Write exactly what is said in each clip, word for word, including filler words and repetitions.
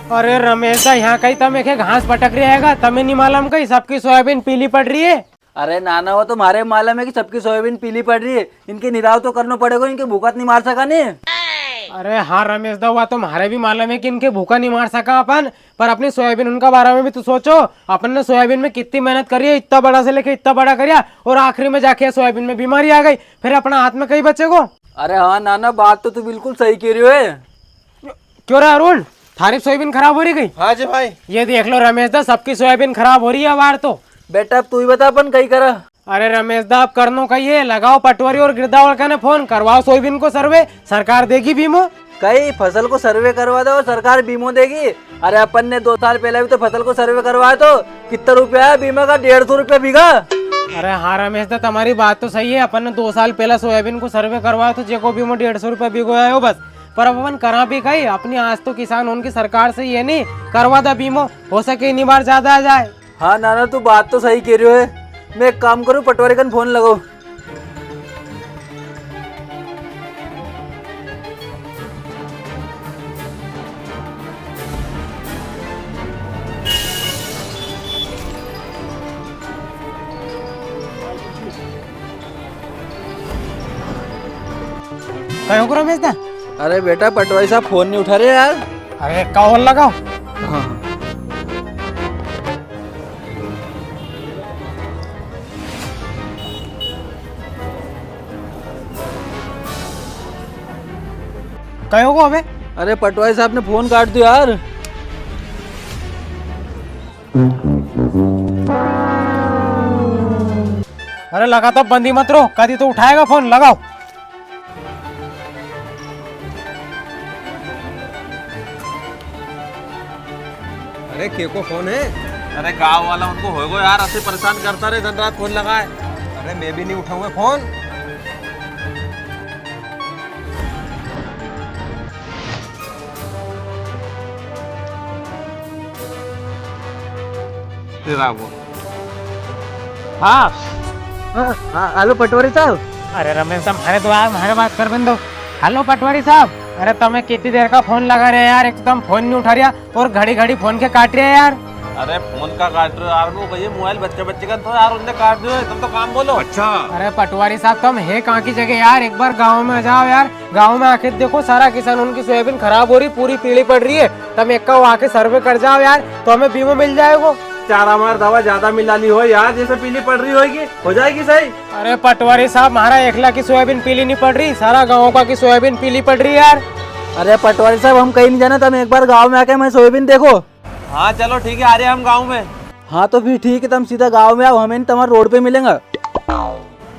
अरे रमेश दा, यहाँ कई तमे के घास पटक रिया हैगा, तमे नी मालूम कई सबकी सोयाबीन पीली पड़ री है? अरे नाना, वो तो म्हारे मालूम है कि सबकी सोयाबीन पीली पड़ री है। इनके निराव तो करनो पड़ेगो, इनके भूखा तो नी मार सका नी। अरे हाँ रमेश दा, वा तो म्हारे भी मालूम है कि इनके भूखा नी मार सका अपन, पर अपनी सोयाबीन उनका बारे में भी तो सोचो। अपन ने सोयाबीन में कितनी मेहनत करी है, इतना बड़ा से लेके इतना बड़ा करिया, और आखिरी में जाके सोयाबीन में बीमारी आ गई, फिर अपना हाथ में कई बचेगो। अरे हाँ नाना, बात तो तू बिल्कुल सही कह रियो है। क्यों रे अरुण, थारी सोयाबीन खराब हो री कई? हाँ जी भाई। ये देख लो रमेश दा, सबकी सोयाबीन खराब हो री है बार तो। बेटा, अब तू ही बता, अपन कई करा? अरे रमेश दा, अब करनो कई है, लगाओ पटवारी और गिरदावल कने फोन, करवाओ सोयाबीन को सर्वे, सरकार देगी बीमो। कई फसल को सर्वे करवा दो, सरकार बीमो देगी। अरे अपन ने दो साल पहले भी तो फसल को सर्वे करवाया तो कितना रुपया है बीमा का? डेढ़ सौ रुपया बीघा। अरे हाँ रमेश दा, तमारी बात तो सही है, अपन ने दो साल पहला सोयाबीन को सर्वे करवाया तो जेको बीमो डेढ़ सौ रुपया बीघो आयो बस। पर अब अपन करा भी कई, अपनी आस तो किसान होण की सरकार से ये नी, करवा दा बीमो, हो सके इनी बार ज्यादा आ जाए। हाँ नाना, तू बात तो सही कह रियो है। मैं एक काम करूँ, पटवारी कन फोन लगाऊँ। कहो को रमेश दा? अरे बेटा, पटवारी साहब फोन नहीं उठा रहे यार। अरे, कॉल लगाओ। हाँ। कहो को अबे? अरे, पटवारी साहब ने फोन काट दियो यार। अरे लगा तो बंदी मत रो, कदी तो उठाएगा फोन, लगाओ। अरे के को फोन है? अरे गांव वाला उनको होएगो यार, ऐसे परेशान करता रहे, दिन रात फोन लगाए। अरे मैं भी नहीं उठाऊंगा फोन। तेरा वो। हाँ। हाँ, हाँ, हेलो पटवारी साहब। अरे रमेश साहब, म्हारे तो यार, म्हारे बात करवा दो। हेलो पटवारी साहब, अरे तमे कितनी देर का फोन लगा रहे यार, एकदम फोन नहीं उठा रहा और घड़ी घड़ी फोन के काट रहे यार। अरे फोन का काट रहे हो यार, वो कहिए मोबाइल बच्चे बच्चे का तो यार, उनने काट दियो, तुम तो काम बोलो। अच्छा। अरे पटवारी साहब, तुम है कहाँ की जगह यार, एक बार गाँव में आ जाओ यार। गांव में आके देखो, सारा किसान होण की सोयाबीन खराब हो री, पूरी पीली पड़ री है। तम एक का आके सर्वे कर जाओ यार, तो हमें बीमो मिल जाएगो। चारा मार दवा ज्यादा मिला ली हो यार, जैसे पीली पड़ री होगी, हो जाएगी सही। अरे पटवारी साहब, म्हारा एकला की सोयाबीन पीली नहीं पड़ री, सारा गांव का की सोयाबीन पीली पड़ री यार। अरे पटवारी साहब, हम कहीं नहीं जाना, तम एक बार गांव में आके हमारी सोयाबीन देखो। हाँ चलो ठीक है, आ रहे हम गाँव में। हाँ तो फिर ठीक है, तम सीधा गाँव में आओ, हमें नहीं, तमारे रोड पे मिलेंगा।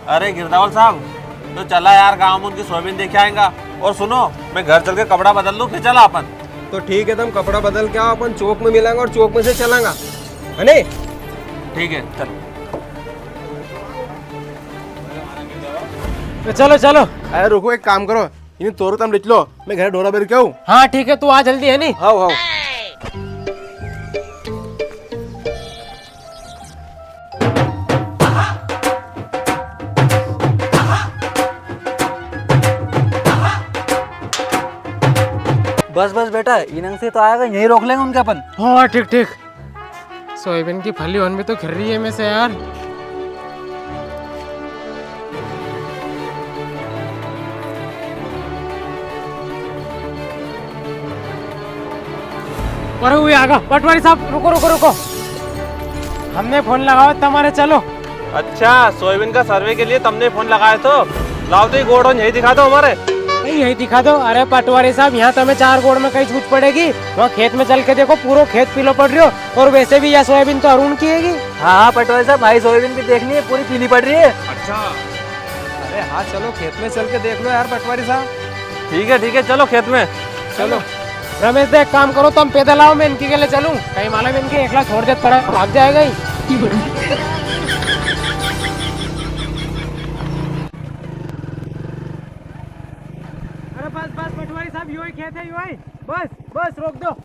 अरे गिरदावल साहब, तो चला यार गाँव में उनकी सोयाबीन देख आएंगा। और सुनो, मैं घर चल के कपड़ा बदल लूँ, फिर चला अपन। तो ठीक है, तम कपड़ा बदल के आओ, अपन चौक में मिलेंगा और चौक में से चलांगा, है नी? ठीक है, चलो। तो चलो, चलो। अरे रुको, एक काम करो, इन्हें तोरो तम लिख लो, मैं घर ढोरा बेर के आऊँ। हाँ ठीक है, तू आ जल्दी, है नी? हाओ, हाओ। बस बस बेटा, इनंग से तो आएगा, यहीं रोक लेंगे उनके अपन। हाँ ठीक ठीक। सोयाबीन की फली होन भी तो खिर री है में से यार। अरे वो आ गया पटवारी साहब, रुको रुको रुको, हमने फोन लगाओ तमारे, चलो। अच्छा, सोयाबीन का सर्वे के लिए तमने फोन लगायो तो? लाओ तो ये गोडाउन यही दिखा दो हमारे। भाई, यही दिखा दो। अरे पटवारी साहब, यहाँ तो हमें चार गोड़ में कई छूट पड़ेगी, वहाँ खेत में चल के देखो, पूरो खेत पीलो पड़ रियो। और वैसे भी या सोयाबीन तो अरुण की हैगी। हाँ, हाँ, पटवारी साहब, म्हारी सोयाबीन भी देखनी है, पूरी पीली पड़ री है। अच्छा। अरे हाँ, चलो खेत में चल के देख लो यार पटवारी साहब। ठीक है, ठीक है, चलो खेत में। चलो। रमेश दा, एक काम करो, तम पैदल आओ, मैं इनकी गेले चलूं। कई मालूम इनके एकला छोड़ दे, पड़ा भाग जाएगा ही। अरे बस, बस, पटवारी साहब, यो ही खेत है, यो ही। बस, बस, रोक दो।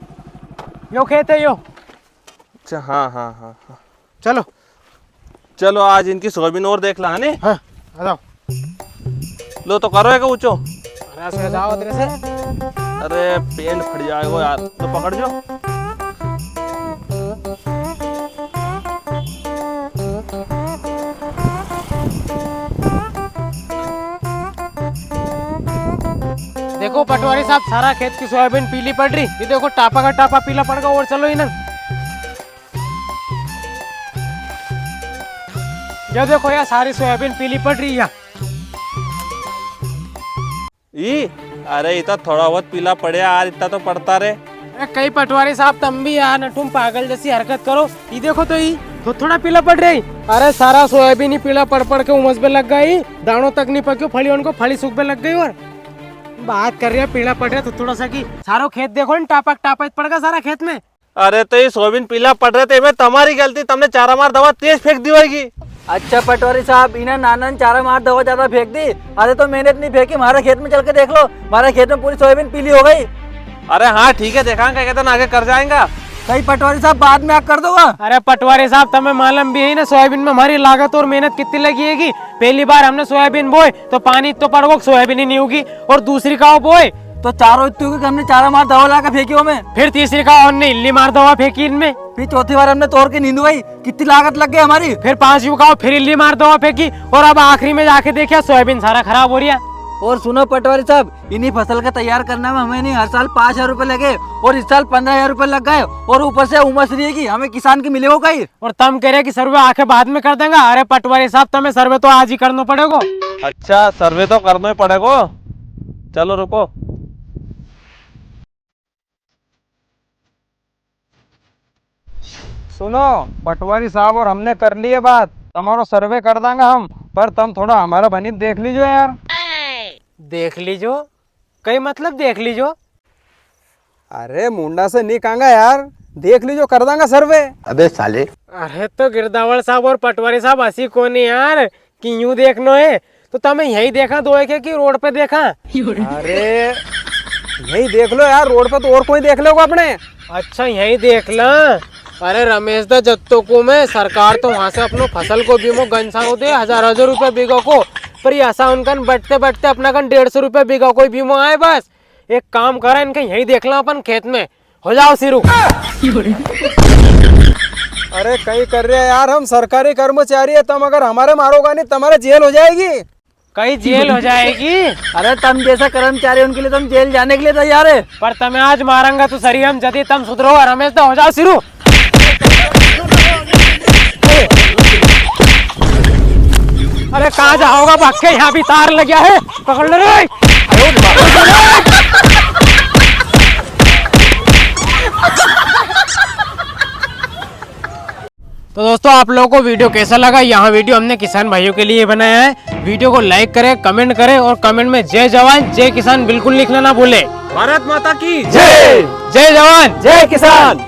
यो खेत है, यो। अच्छा, हाँ, हाँ, हाँ, हाँ। चलो। चलो, आज इनकी सोयाबीन और देख ला, है नी? हाँ, आ जाओ। लो तो करो एक ऊंचो। अरे, ऐसे जाओ तेरे से। अरे, पेंट फट जाएगो यार, तो पकड़ जो। देखो पटवारी साहब, सारा खेत की सोयाबीन पीली पड़ री। ये देखो, टापा का टापा पीला पड़ गया। और चलो इन्हें, ये देखो यार, सारी सोयाबीन पीली पड़ री है। ई, अरे, इतना थोड़ा बहुत पीला पड़े यार, इतना तो पड़ता रे। अरे कई पटवारी साहब, तम भी यार नटुम पागल जैसी हरकत करो। ये देखो तो, ये तो थोड़ा पीला पड़ रही। अरे सारा सोयाबीन ही पीला पड़ पड़ के उमस पे लग गई, दाणो तक नहीं पक्यो, फली उनको फली सूख पे लग गई। और बात कर रही है पीला पड़ रहा तो थोड़ा सा की, सारो खेत देखो न, टापक टापक पड़ गया सारा खेत में। अरे तो ये सोयाबीन पीला पड़ रहे थे, मैं तुम्हारी गलती, तुमने चारा मार दवा तेज फेंक दी होगी। अच्छा पटवारी साहब, इन्हें नाना ने चारा मार दवा ज्यादा फेंक दी। अरे तो मैंने इतनी फेंकी, हमारे खेत में चल के देख लो, हमारे खेत में पूरी सोयाबीन पीली हो गई। अरे हाँ ठीक है, देखांगा, कहते ना आगे कर जाएगा। कई पटवारी साहब, बाद में आप कर दोगा। अरे पटवारी साहब, तमें मालूम भी है ना सोयाबीन में हमारी लागत और मेहनत कितनी लगी हैगी। पहली बार हमने सोयाबीन बोए तो पानी इत्तो पड़ गो, सोयाबीन ही नहीं उगी। और दूसरी का बोए तो चारों इतनी उगी कि हमने चारा मार दवा लाके फेंकी उमें। फिर तीसरी का हमने इल्ली मार दवा फेंकी इनमें। फिर चौथी बार हमने तोड़ के नींदवाई, कितनी लागत लग गई हमारी। फिर पांचवी का फिर इल्ली मार दवा फेंकी। और अब आखिरी में जाके देखिया, सोयाबीन सारा खराब हो रिया। और सुनो पटवारी साहब, इन्हीं फसल का तैयार करने में हमें नहीं हर साल पाँच हजार रुपए लगे और इस साल पन्द्रह हजार रुपए लग गए और ऊपर से उमस रही है कि हमें किसान की मिलेगो कई। और तम कह रहे कि सर्वे आके बाद में कर देंगा। अरे पटवारी साहब, तमें सर्वे तो आज ही करनो पड़ेगो। अच्छा, सर्वे तो करनो ही पड़ेगो। चलो रुको। सुनो पटवारी साहब, और हमने कर लिए बात, तुम्हारो सर्वे कर देंगा हम, पर तुम थोड़ा हमारा बनी देख लीजो यार। देख लीजो? कई मतलब देख लीजो? अरे मुंडा से नी कांगा यार, देख लीजो, कर देंगा सर्वे। अबे साले। अरे तो गिरदावल साहब और पटवारी साहब, असी कोनी यार कि यूं देखनो है, तो तमें यही देखा दो एक की रोड पे देखा। अरे यही देख लो यार, रोड पे तो और कोई देख लेगा अपने। अच्छा यही देख ला। अरे रमेश दा, जत्तो को मैं, सरकार तो वहां से अपनो फसल को बीमो गन सारो दे, हजार हजार रुपया बीघा को, पर ये ऐसा उनकन बटते बटते अपना कन डेढ़ सौ रुपया बीघा को ही बीमो आए बस। एक काम करा, इनके यही देख ला अपन खेत में, हो जाओ सिरू। अरे कई कर रहे हैं यार, हम सरकारी कर्मचारी है, तुम अगर हमारे मारोगा नहीं, तुम्हारे जेल हो जाएगी। कई जेल हो जाएगी? अरे तम जैसा कर्मचारी उनके लिए तुम जेल जाने के लिए तैयार है। पर तमें आज मारेंगा तो सरी हम, जदी तम सुधरो और हमें तो हो जाओ सिरू। अरे कहाँ जाओगा भाग के, यहाँ भी तार लग गया है, पकड़ ले रे। तो दोस्तों, आप लोगों को वीडियो कैसा लगा? यहाँ वीडियो हमने किसान भाइयों के लिए बनाया है। वीडियो को like करें, comment करें और comment में जय जवान जय किसान बिल्कुल लिखना ना भूले। भारत माता की जय। जय जवान जय किसान।